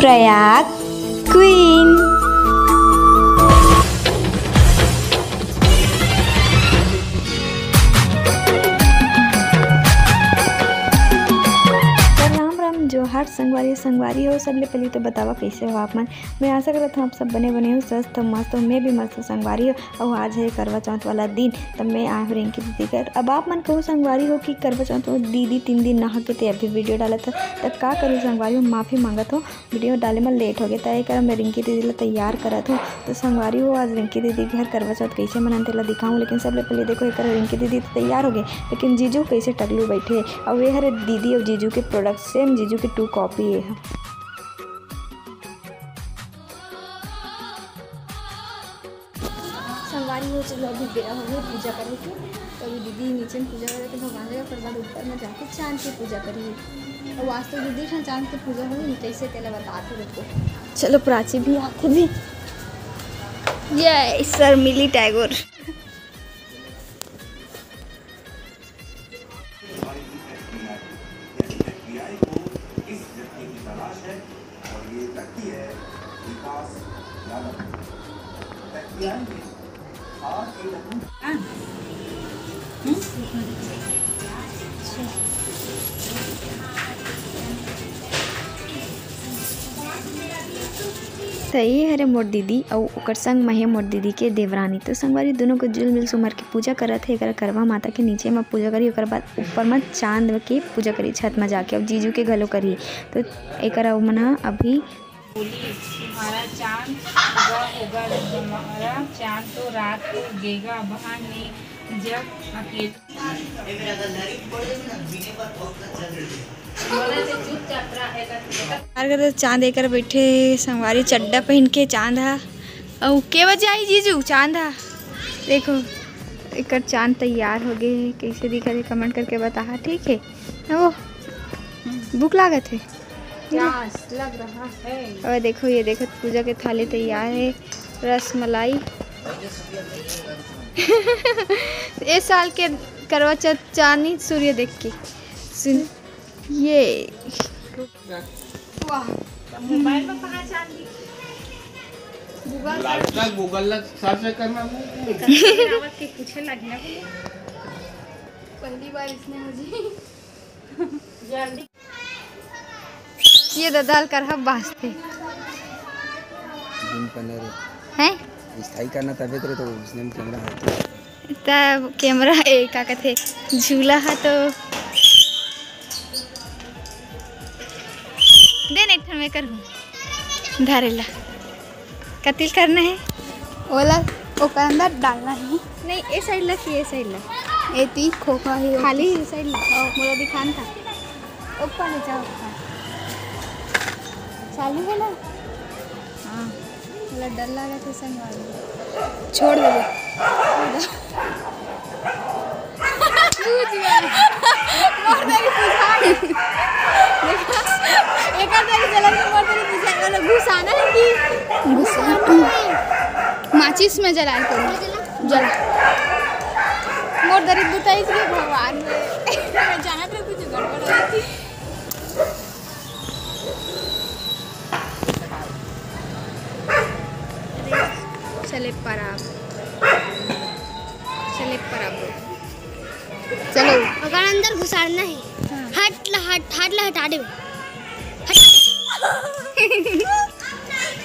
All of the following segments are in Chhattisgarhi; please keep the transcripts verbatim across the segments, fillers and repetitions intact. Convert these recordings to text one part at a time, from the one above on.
प्रयाग क्वीन। राम राम, जोहार संगवारी, संगवारी हो, सबले पहले तो बतावा कैसे हो आप मन। मैं आशा करत हूँ आप सब बने बने हो, स्वस्थ हो, मस्त हो। मैं भी मस्त हूँ संगवारी हो। और आज है करवा चौथ वाला दिन, तब मैं आए हूँ रिंकी दीदी घर। अब आप मन कहू संगवारी हो कि करवा चौथ में दीदी तीन दिन नहा के ते अभी वीडियो डालत है, तब का करूँ संगवारी हो, माफ़ी मांगत हो। वीडियो डाले में लेट हो गया, त एकर मैं रिंकी दीदी ला तैयार करत हूँ। तो संगवारी हो, आज रिंकी दीदी घर करवा चौथ कैसे मनान तेला दिखाऊँ, लेकिन सबले पहले देखो एकर रिंकी दीदी तो तैयार हो गए, लेकिन जीजू कैसे टकलू बैठे। और ये हरे दीदी और जीजू के प्रोडक्ट, सेम जीजू के टू कॉपी ये है। संगवारी हो, चलो अभी बेरा हो गया पूजा करे के। तो अभी दीदी नीचे में पूजा करे के भगवान जगह, ओकर बाद ऊपर में जाके चांद के पूजा करी। और आज तो दीदी ठन चांद के पूजा होही, कैसे तेला बतात हो रुको। चलो प्राची भी आथे भी। ये शर्मिली टैगोर। त ये हरे मोर दीदी अउ ओकर संग म हे मोर दीदी के देवरानी। तो संगवारी, दोनों को जुल मिल सुमर के पूजा करत हे। एकरा करवा माता के नीचे म पूजा करी, ओकर बाद ऊपर म चांद के पूजा करी छत म जाके, अउ जीजू के घलो करी। तो एकरा ओमन ह अभी बोली, तुम्हारा चांद उगा होगा, तुम्हारा चांद तो रात को उगेगा। बहन ने जब अकेले हर घर चांद एकर बैठे हे संगवारी, चड्डा पहन के चांद हा। अउ के बजे आई जीजू चांद हा? देखो, एकर चांद तैयार हो गए हे। कैसे दिखत हे, कमेंट करके बताहा, ठीक है? वो भूख लागत हे। प्यास लग रहा है। और देखो, ये देखो, पूजा के थाली तैयार है, रस मलाई। ए साल के करवा चौथ चांदनी सूर्य देख के सुन ये। वाह, मोबाइल में कहाँ चांदनी? गूगल ला, गूगल ला सर्च करना। रावत के पूछे लगी ना। पहली बार इसने मुझे ये ददा ल करहा बाजथे। दिन पनर हैं? स्थाई करना तबे करे तो उसने कैमरा है। तब कैमरा ए का कथे, झूला हा तो दे न एक ठन मैं करहूँ धारे ला। कतिल करना है? ओला ओकर अंदर डालना है। नहीं, ए साइड ला कि ए साइड ला? ए ती खोखा है, खाली ए साइड ला। ओ, मोला दिखान था। ऊपर ले जाओ, ऊपर। चालू है ना? हाँ। मोला डर लगा था संगवारी। छोड़ दे। बुझ गया। मोर तेरी बुझा गई। देखा? एकर तेरी जलन में मोर तेरी बुझा गई। मतलब घुसाना है कि घुसाना है। माचिस में जलाए करो। जला। मोर दरी बुताई के भगवान में। मैं जानत रहे कुछ गड़बड़ होई थी। चले पराब। चले पराब। चलो। ओकर अंदर घुसाड़ना है। हाँ। हट ला, हट, हट ला, हटा दे। हट।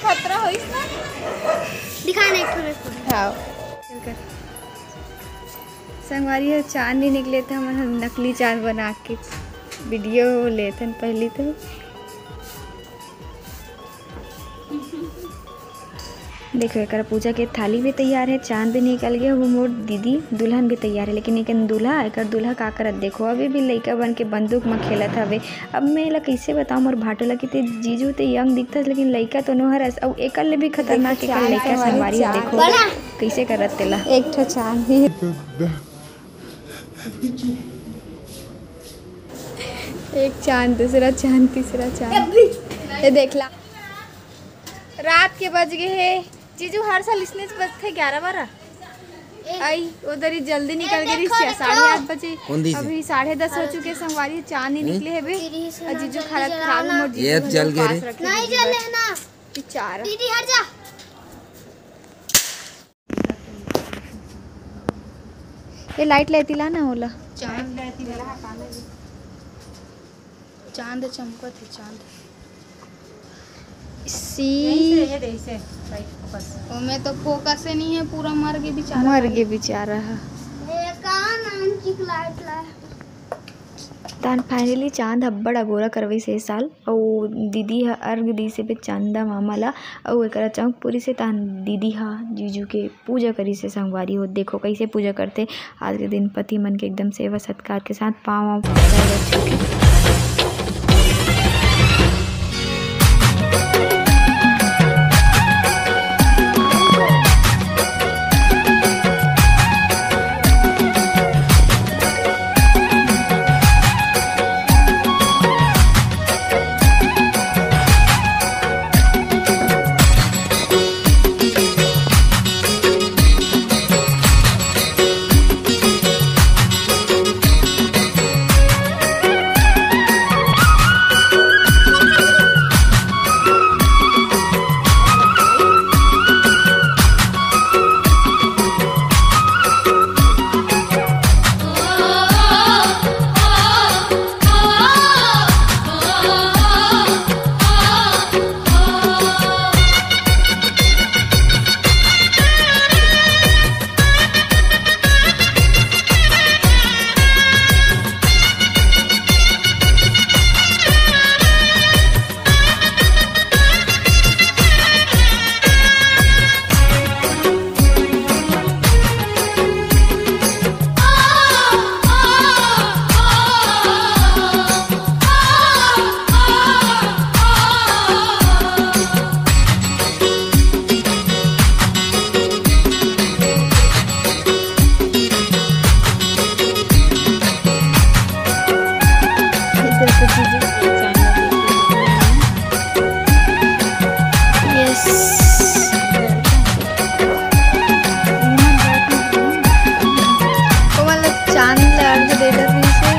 खतरा होइस ना। दिखा ना एक ठो मेरे को। हाँ। चल कर। संगवारी हो, चांद नहीं निकले थे, हमन नकली चांद बना के वीडियो लेथन पहली तो। देखो, एकर पूजा के थाली भी तैयार है, चांद भी निकल गया, वो मोर दीदी दुल्हन भी तैयार है, लेकिन एकर दूल्हा, एकर दूल्हा का करत देखो, अभी भी लइका बन के बंदूक में खेलत हवे। अब मैं एला कैसे बताऊं मोर भाटो ला कि ते जीजू ते यंग दिखथस, लेकिन लइका तो नो हरस, अउ एकर ले भी खतरनाक एकर लइका संगवारी है। देखो कैसे करत तेला। एक ठो चांद भी। एक चांद, दूसरा चांद, तीसरा चांद। ये देख ला, रात के बज गए हे। जीजू हर साल इसने बजथे ग्यारह बारह। आई, उधर ही जल्दी निकल के देखो, रिसिया, देखो। साढ़े आठ बजे। कौन दी से? अभी साढ़े दस हो चुके संगवारी, चांद नहीं हम्म? निकले हेबे। तेरी से और ना जीजू जल्दी खाला जलाओ खा ना। मोर जीजू ये घर जल में गए पास रे। रखे नहीं जीजू जले घर। ना। बेचारा। दीदी हट जा। ये लाइट लेती ला ना ओला। चांद, चांद चमकत हे, चांद। सी। यहीं से, ये दे, इसे, right, focus। ओमे तो focus ही नहीं है, पूरा मर गे बेचारा। मर गे बेचारा ह। ये का नाम चिकलाट ला? तान finally चांद अब्बड़ अगोरा करवइस ए साल, अउ दीदी ह अर्घ दिस हे बे चंदा मामा ला, अउ एकरा चौक पूरी से तान दीदी ह जीजू के पूजा करिस हे संगवारी हो। देखो कइसे पूजा करथे। आज के दिन पति मन के एकदम सेवा सत्कार के साथ पाँव वाँव पकड़ के छू के। Yes। ओ वाला चांद ला अर्घ दे डरिस हे।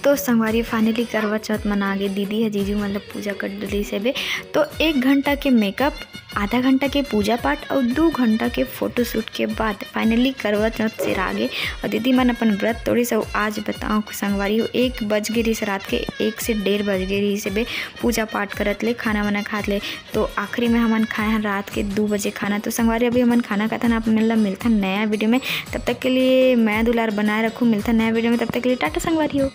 तो संगवारी, finally करवा चौथ मना गे। दीदी ह जीजू मन ला पूजा कर डरिस हे बे। तो एक घंटा के makeup, आधा घंटा के पूजा पाठ अउ दू घंटा के photo shoot के बाद finally करवा चौथ सिरा गे। अउ दीदी मन अपन व्रत तोड़िस अउ आज बताओ संगवारी हो, एक बज गे रिहिस रात के, एक से डेढ़ बज गे रिहिस हे बे पूजा पाठ करत ले, खाना वाना खात ले। तो आखिरी में हमन खाए हन रात के दू बजे खाना। तो संगवारी, अभी हमन खाना खाथन, आप मन ला मिलथन नया video में। तब तक के लिए मया दुलार बनाए रखो, मिलथन नया video में। तब तक के लिए टाटा संगवारी हो।